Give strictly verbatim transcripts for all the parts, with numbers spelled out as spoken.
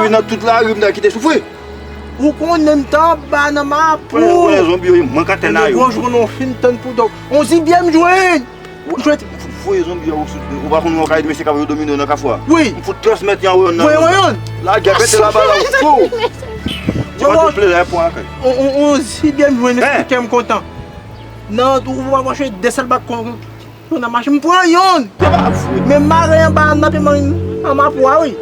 anvi nan tout lari, m ta kite soufri. Ou konnen m t anba nan mapou. Konnen zonbi yo, mank antèn a yo. Yon gwo jou, konnen w fin tann pou dòk. On zibyen m jwenn. M jwenn. Voye zonbi yo, ou pa konn yon kay mesye k ap domine nan kafou a. Wi. M fout transmèt yon yon nan. Voye yon yon. Lagè, pete la bala, ou fou. Ou pa tout plè la, pran akay. On, on, on zibyen m jwenn, mesye, kè m kontan. Nan, ou pa pwoche de sèl bak kon, kon nan machin, m pran yonn. Men mare anba, n ap men an mapou a, wi.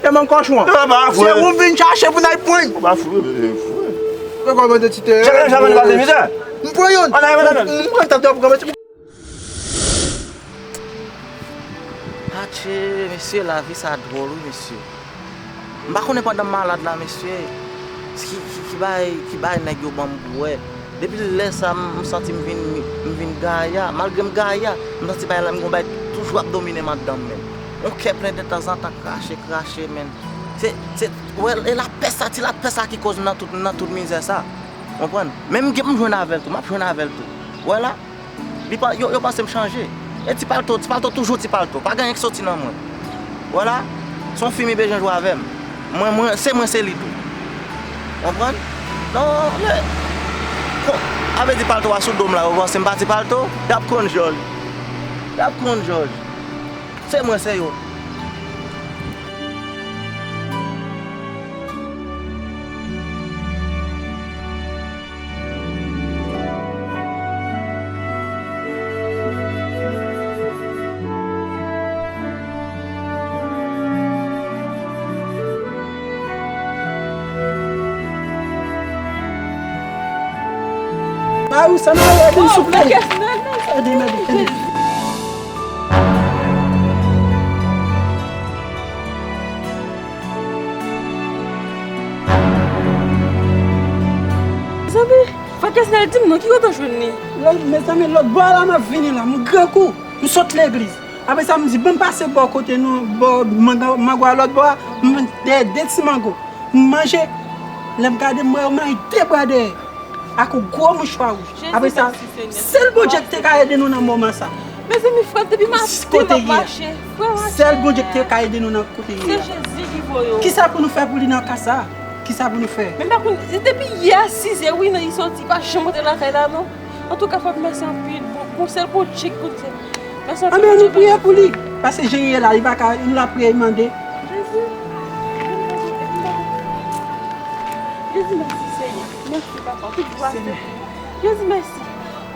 E men kòchon an. Se ou m vin chache pou n al pran. Ou pa fou, e fou. Mwen kòman de ti te. Chak lè sa vin pase mizè. M pran yonn. An ay, an ay. M pran tap pou kòmanse. Atche, mesye, lavi sa dwòl, wi, mesye. M pa konnen pandan m malad la, mesye, ki, ki, ki bay, ki bay nèg yo ban m bwè. Depi lè sa, m, m santi m vin, m vin gaya. Malgre m gaya, m santi bay la, m gon bay toujou ap domine m anndan m menm. Yon kè plen de tanzantan krache, krache, men. Se, se, wè, e lapè sa, ti lapè sa ki koz m nan tout, nan tout mizè sa. Konprann? Menm m gen pou m jwenn avè l tou, m ap jwenn avè l tou. Wè la, li pa, yo, yo panse m chanje. E ti palto, ti palto toujou ti palto. Pa gen anyen ki soti nan mwen. Wè la, se yon fi m bezwen jwe avè m. Mwen, mwen, se mwen, se li tou. Konprann? Non, men, kon, a vle di palto a sou do m la, yo panse m pa ti palto, y ap konn jòj. Y ap konn jòj. Se mwen, se yo. Mari, sa nou ede m, souple. Ede m, ede m, ede m. Zanmi, Frè Kesnel, di m non, ki kote w jwenn li? Lòt, mezanmi, lòt bò a la, m ap vini la, m gran kou, m sot legliz. Apre sa, m di, ban m pase bò kote nou, bò manga, mango a lòt bò a, m dèyè de ti mango. M manje, lè m gade, m wè yo mare de bra dèyè, ak yon gwo mouchwa wouj. Apre sa, sèl Bondye ki te ka ede nou nan moman sa. Mezanmi, frè, depi maten m ap mache. Sèl Bondye ki te ka ede nou nan kote ye a. Se Jezi ki voye w. Kisa pou nou fè pou li nan ka sa? Kisa pou nou fè? Men pa konn, depi yè, sizè, wi, nan li soti, pa janm rantre lakay la, non. Antouka, frè, mèsi anpil. Bon, bon, sèl Bondye ki konn fè. Mèsi anpil. Anben, nou priye pou li. Paske jan li ye la, li pa ka, nou la priye, mande. Jezi. Jezi, mèsi, Senyè. Mèsi, papa. Tout glwa se pou ou. Jezi, mèsi.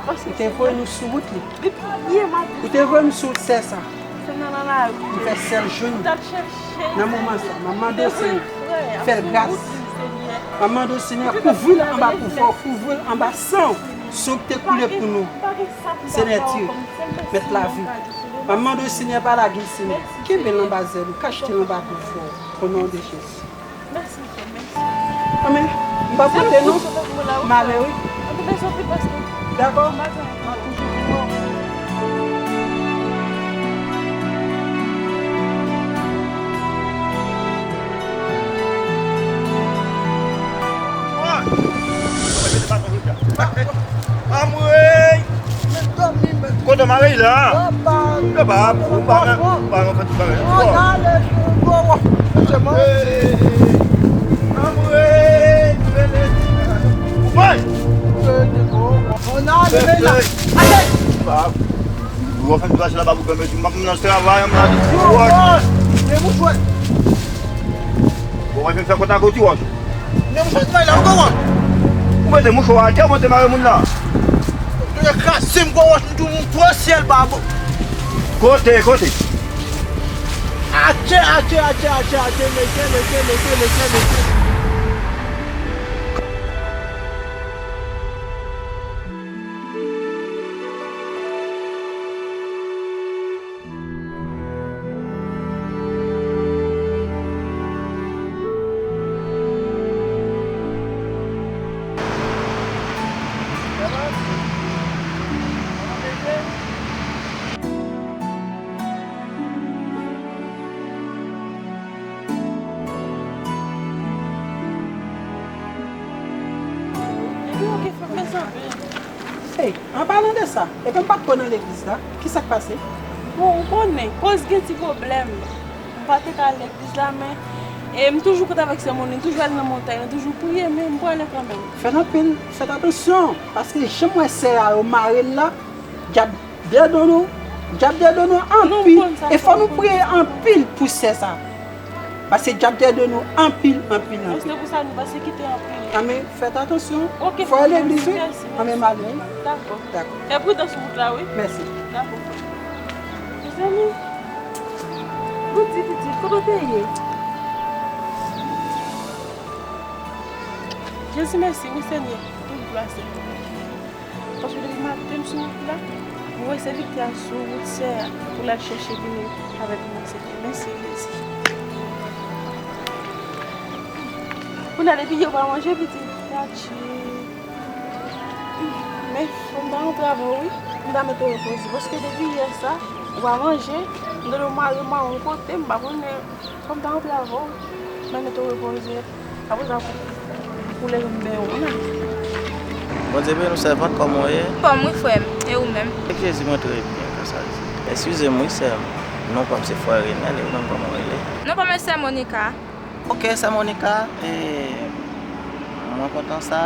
Ou te voye nou sou wout li. Depi yè maten. Ou te voye m sou sè sa. M fè sèl jwenn ou. Nan moman sa, m ap mande w, Senyè, fè l gras. M ap mande w, Senyè, kouvri l anba pouvwa w, kouvri l anba san w, san w ki te koule pou nou. Senyè Dye, mèt lavi. M ap mande w, Senyè, pa lage l, Senyè. Kenbe l anba zèl ou, kache l anba pouvwa w. O non de Jezi. Mèsi, frè, mèsi. Anben, m p ap rete non. M ale wi. Dakò. M ap toujou vin wè w. Anmwey! Kote mare la? Yo pa, ou pa, ou pa nan fè tout bagay. Ou fè tout bagay la pa pou fè mezi, m ap nan travay, m la di ti wòch. Bon, mwen vin fè kontak ou ti wòch. Men mwen fè travay la, ou konprann? Ou mete mouchwa atè, ou mete mare moun la. Yo kraze m gwo wòch, m tou, m twò syèl ba bon. Kote, kote? Atè, atè, atè, atè, atè, mesye, mesye, mesye, mesye, mesye. Hey, an palan de sa, epi m pa t ko nan legliz la, ki sa k pase? Bon, ou konnen, koz gen ti pwoblèm. M pa te ka al legliz la, men, e, m toujou kontan avèk sè Moni, m toujou al nan montay, m toujou priye, men m prale kanmenm. Fèt anpil, fèt atansyon, paske jan m wè sè a yo mare l la, dyab dèyè do nou, dyab dèyè do nou anpil, e fò nou priye anpil pou sè sa. Paske dyab dèyè do nou anpil, anpil, anpil. Se pou sa nou panse kite anpil. Anben, fèt atansyon. Fò al legliz, wi. Anben, m ale, wi. Dakò. Dakò. Fè pridans sou wout la, wi. Mèsi. Dakò. Mezanmi. Bondye pitit, kote w te ye? Jezi, mèsi, wi, Senyè. Tout glwa se pou ou. Paske depi maten m sou wout la, m wè sèvitè a sou wout sè a pou l al chèche vini avèk mwen, Senyè. Mèsi, Jezi. Kounye a, depi yè w pa manje, pitit. Adje. Men, fò m ta rantre avè w, wi. M ta mete w repoze. Paske depi yè sa, Ou pa manje, m tande w mare mawon kote, m pa konnen. Kòm ta anpil avè w, mwen mete w repoze. Apre sa, pou, pou leve m benyen w, non. Bondye beni w, sèvant, kòman w ye? Anfòm wi, frè m. E ou menm? Avèk Jezi, mwen trè byen, grasa Dye. Eskize m, wi, sè m. Non pa m se Frè Renel, e ou menm, kòman w rele? Non pa m se Sè Monica. Ok, Sè Monica, e, mwen kontan sa.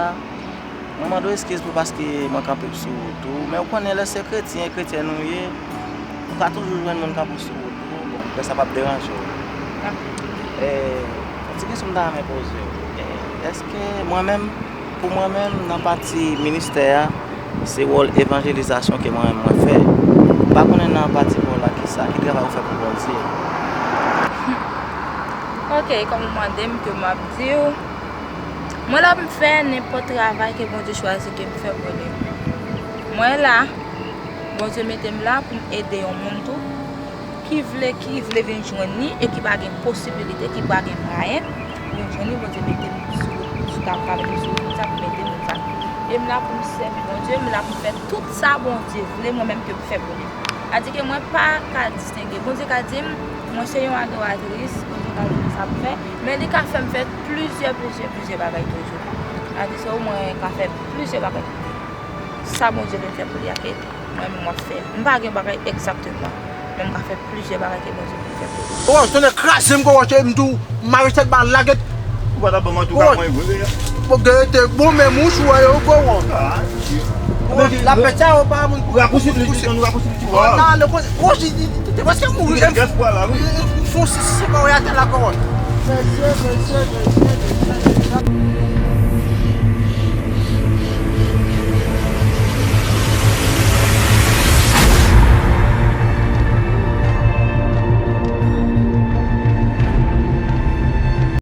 Mwen mande w eskiz pou paske mwen kanpe sou wout ou. Men ou konnen lè se kretyen e kretyèn ou ye, ou ka toujou jwenn moun kanpe sou wout ou. Bon, mwen kwè sa p ap deranje w. E, yon ti kesyon m ta renmen poze w. E, èske mwen menm, pou mwen menm, nan pati ministè a, se wòl evanjelizasyon ke mwen menm mwen fè. M pa konnen nan pati pa w la kisa, ki travay ou fè pou Bondye. Ok, kòm ou mande m ke m ap di w, mwen la pou m fè nenpòt travay ke Bondye chwazi ke m fè pou li. Mwen la, Bondye mete m la pou m ede yon moun tou, ki vle, ki vle vin jwenn li e ki pa gen posibilite, ki pa gen mwayen pou vin jwenn li, Bondye mete m sou, sou, ka, ka mete m sou wout sa pou m ede moun sa. E m la pou m sèvi Bondye, m la pou m fè tout sa Bondye vle mwen menm ke m fè pou li. Sa di ke mwen pa ka distenge. Bondye ka di m, mwen se yon adoratris, Bondye ka di m sa pou fè, men li ka fè m fè plizyè, plizyè, plizyè bagay toujou. Sa di se ou mwen ka fè plizyè bagay pou li. Sa Bondye vle m fè pou li a, ke mwen menm m ap fè. M pa gen bagay egzakteman, men m ka fè plizyè bagay ke Bondye vle m fè pou li. Wòch, tonnè kraze m, gwo wòch, e m tou mare tèt ba lagèt. Ou pa ta ban m antouka mwen vre a. Bon, gen te bon, men mouch ou wè yo, gwo wòch. Ah, Dieu. Bon, lapèt sa yo pa moun. Rapousi plis, nou rapousi plis. Oh, nan, le, wòch, li, li, li te prèske mouri. Li te prèske la, wi. Fon si, si, pa wè atè la, gwo wòch. Mesye, mesye, mesye, mesye, mesye.